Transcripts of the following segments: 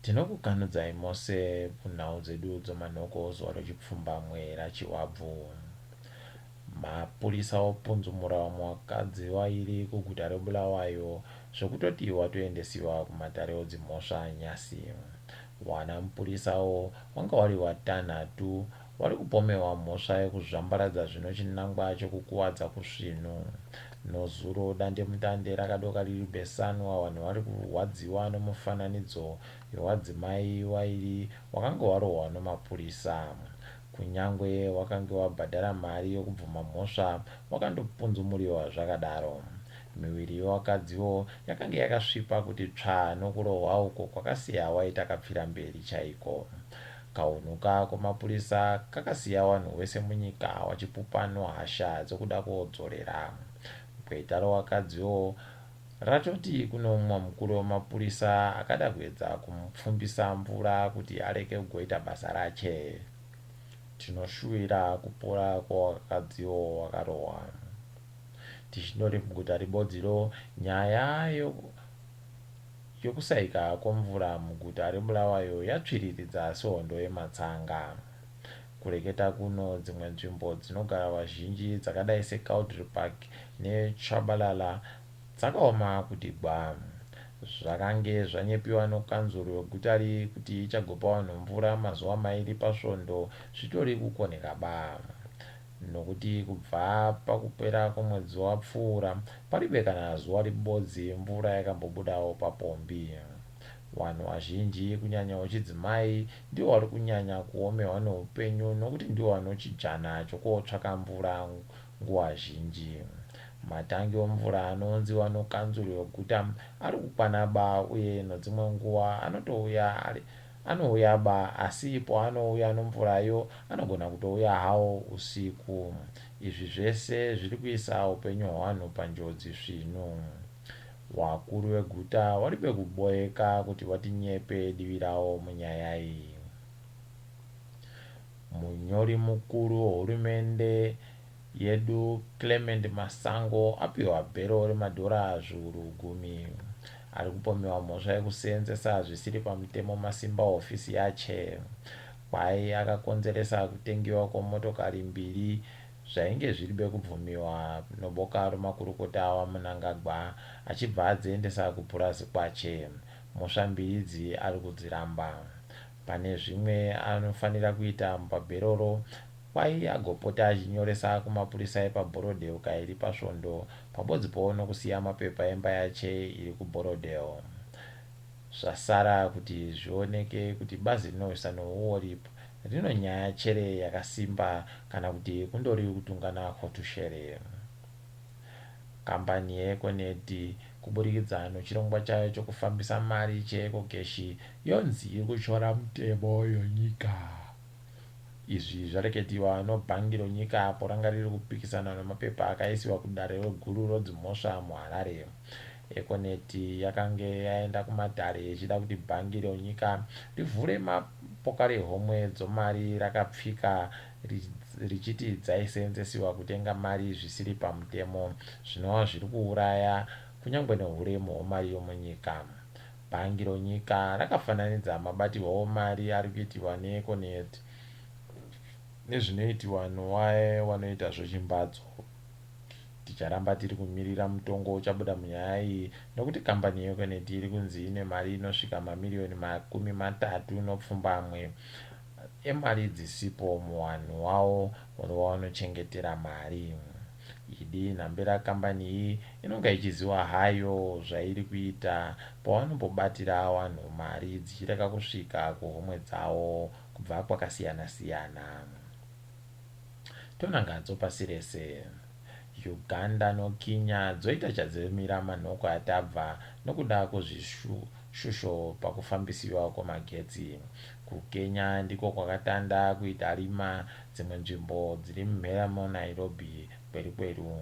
Tinokukanudzai mose munhau dzedu dzomanhoko zuva rechipfumbamwe raChihwabvu. Mapurisa opunzumura vamwe vakadzi vairi kuguta reBulawayo zvekutoti watoendesiwa kumatare odzimhosva nyasi. Wana mupurisawo wanga wari watanhatu wari kupomewa mhosva yekuzvambaradza zvino chinangwa chekukuvadza kusvinu. Nozuro dandemutande rakadoka riri besanwa vanhu vari kurwadziwa nomufananidzo yowadzimai wairi wakanga warohwa nomapurisa. Kunyangwe wakange wabhadhara mari yokubvuma mhosva wakandopunzumuriwa zvakadaro. Miviri yowakadziwo yakange yakasvipa kuti tsvaa nokurohwa uko kwakasiya waita kapfiramberi chaiko. Kaunhuka komapurisa kakasiya wanhu wese munyika wachipupa nohasha dzokuda kuodzorera. Gweta rowakadziwo ratoti kuno mumwe mukuru wemapurisa akada kuedza kumupfumbisa mvura kuti areke kugoita basa rache. Tinoshuwira kupora kwowakadziwo wakarohwa. Tichindori muguta ribodziro, nyaya yokusaika kwomvura muguta reBulawayo yatsviriridza sehondo yematsanga. Kureketa kuno, dzimwe nzvimbo dzinogara vazhinji dzakadai seCowdray Park neTshabalala dzakaoma kuti gwa. Zvakange zvanyepiwa nokanzuru yegutari kuti ichagopa vanhu mvura mazuva mairi pasvondo zvitori kukoneka ba. Nokuti kubva pakupera kwomwedzi wapfuura paribe kana zuva ribodzi mvura yakambobudawo papombi. Vanhu vazhinji kunyanya vechidzimai ndivo vari kunyanya kuomerwa neupenyu nokuti ndivo vanochijana chokotsvaka mvura nguva zhinji. Matangi omvura anounziwa nokanzuru yeguta ari kukwana ba uye nodzimwe nguva anotouya ari Anouya ba asi poanouya nomvurayo anogona kutouya hawo usiku. Izvi zvese zviri kuisa upenyu hwavanhu panjodzi svinu. Wakuru veguta waribe kuboeka kuti watinyepe divi rawo munyaya iyi. Munyori mukuru wehurumende yedu Clement Masango apihwa bhero remadhora zviuru gumi. Ari kupomewa mhosva yekuseenzesa zvisiri pamutemo masimba hofisi yache. Kwai akakonzeresa kutengiwa kwemotokari mbiri zvainge zviribe kubvumiwa noboka romakurukota waMnangagwa achibva adziendesa kupurazi kwache. Mhosva mbiri idzi ari kudziramba. Pane zvimwe anofanira kuita mupabheroro kwai agopota achinyoresa kumapurisa epaBorrowdale kairi pasvondo pabodzipowo nokusiya mapepa emba yache iri kuBorrowdale. Zvasara kuti zvioneke kuti bazi rinorwisa nohuori rino nyaya chere yakasimba kana kuti kundori kutungana kwotushere. Kambani yeEconet kuburikidza nochirongwa chayo chokufambisa mari cheEcoCash yonzi iri kutyora mutemo yonyika. Izvi zvareketiwa nobhangi ronyika apo ranga riri kupikisana nemapepa akaisiwa kudare guru rodzimhosva muHarare. Econet yakange yaenda kumatare ichida kuti bhangi ronyika rivhure mapoka rehomwe dzomari rakapfika richiti dzaiseenzesiwa kutenga mari zvisiri pamutemo zvinova zviri kuuraya kunyangwe nehuremu hwemari yomunyika. Bhangi ronyika rakafananidza mabatirwo omari ari kuitiwa neEconet nezvinoitiwa nowaye wanoita zvochimbadzo. Ticharamba tiri kumirira mutongo uchabuda munyaya iyi nokuti kambani yeEconet iri kunzi ine mari inosvika mamiriyoni 37 emari dzisipo muwanhu wawo wavanochengetera mari. Idi nhambira kambani iyi inonga ichiziwa hayo zvairi kuita pawanombobatira wanhu mari dzichirega kusvika kuhomwe dzawo kubva kwakasiyana siyana. Tonanga hadzo pasi rese. Uganda noKenya dzoita chadzimira manhoko atabva nokuda kwozvishusho pakufambisiwa kwemagetsi. KuKenya ndiko kwakatanda kuita rima dzimwe nzvimbo dziri mumhera moNairobi kweru kweru.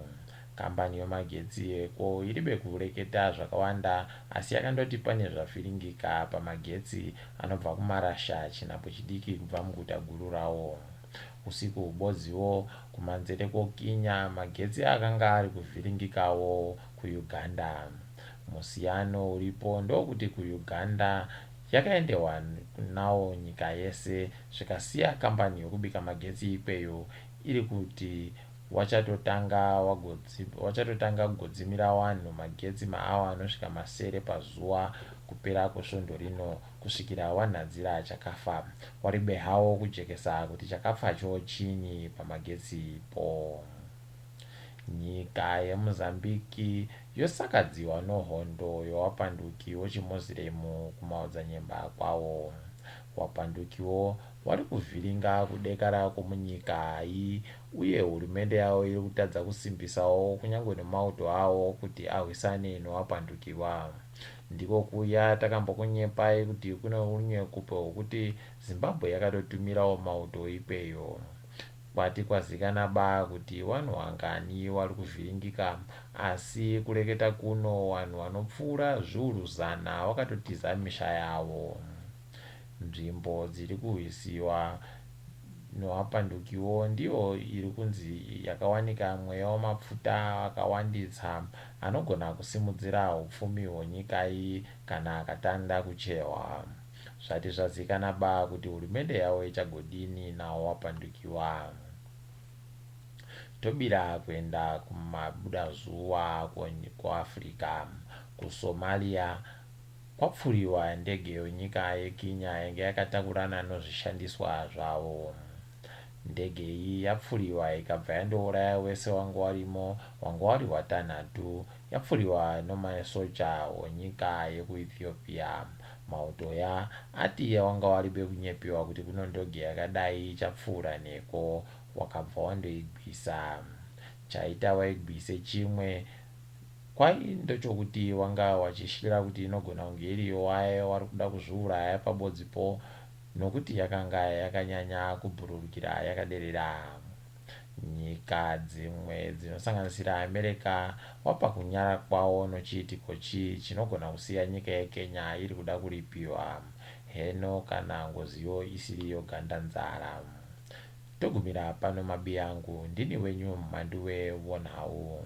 Kambani yomagetsi yeko iribe kureketa zvakawanda asi yakandoti pane zvavhiringika pamagetsi anobva kumarasha chinhambwe chidiki kubva muguta guru rawo. Usiku hubodziwo kumanzere kwoKinya magetsi akanga ari kuvhiringikawo kuUganda. Musiyano uripo ndowokuti kuUganda yakaendewa nawo nyika yese zvikasiya kambani yokubika magetsi ikweyo iri kuti wachatotanga wachatotanga kugodzimira wanhu magetsi maawa anosvika masere pazuva kupera kwesvondo rino kusvikira wanhadzira chakafa. Waribe hawo kujekesa kuti chakafacho chinyi pamagetsi po. Nyika yeMozambique yosakadziwa nohondo yowapanduki wochiMoziremu kumaodzanyemba kwawo. Wapandukiwo wari kuvhiringa kudekara kwomunyika iyi uye hurumende yavo iri kutadza kusimbisawo kunyange nemauto awo kuti ahwisane nowapandukiwa. Ndiko kuya takambokunyepai kuti kune unyekupe hwokuti Zimbabwe yakatotumirawo mauto ikweyo. Kwati kwazikana ba kuti wanhu wangani wari kuvhiringika asi kureketa kuno wanhu wanopfuura zviuru zana wakatotiza misha yavo. Nzvimbo dziri kuhwisiwa nowapandukiwo ndiyo iri kunzi yakawanika mweya wamapfuta akawandisa anogona kusimudzira upfumi hwenyika iyi kana akatanda kuchehwa. Zvati zvazikana ba kuti hurumende yavo ichagodini nawo wapandukiwa. Tobira kuenda kumabudazuva kuAfrica. KuSomalia kwapfuriwa ndege yenyika yeKenya yange yakatakurana nozvishandiswa zvavo. Ndege iyi yapfuriwa ikabva yandouraya wese wanga warimo wanga wari watanhatu yapfuriwa nomasoja onyika yekuEthiopia. Mauto ya ati wanga waribe kunyepiwa kuti kuno ndege yakadai ichapfuura neko wakabva wandoigwisa. Chaita waigwise chimwe kwai ndochokuti wanga wachishyira kuti inogona kunge iriyo waye wari kuda kuzviuraya pabodzipo nokuti yakanga yakanyanya kubhururukira yakaderera. Nyika dzimwe dzinosanganisira America wapa kunyara kwawo nochiitiko chi chinogona kusiya nyika yeKenya iri kuda kuripiwa heno kana ngoziyo isiriyo gandanzara. Togumira pano mabiyangu ndini wenyu Mhanduwe wonhau.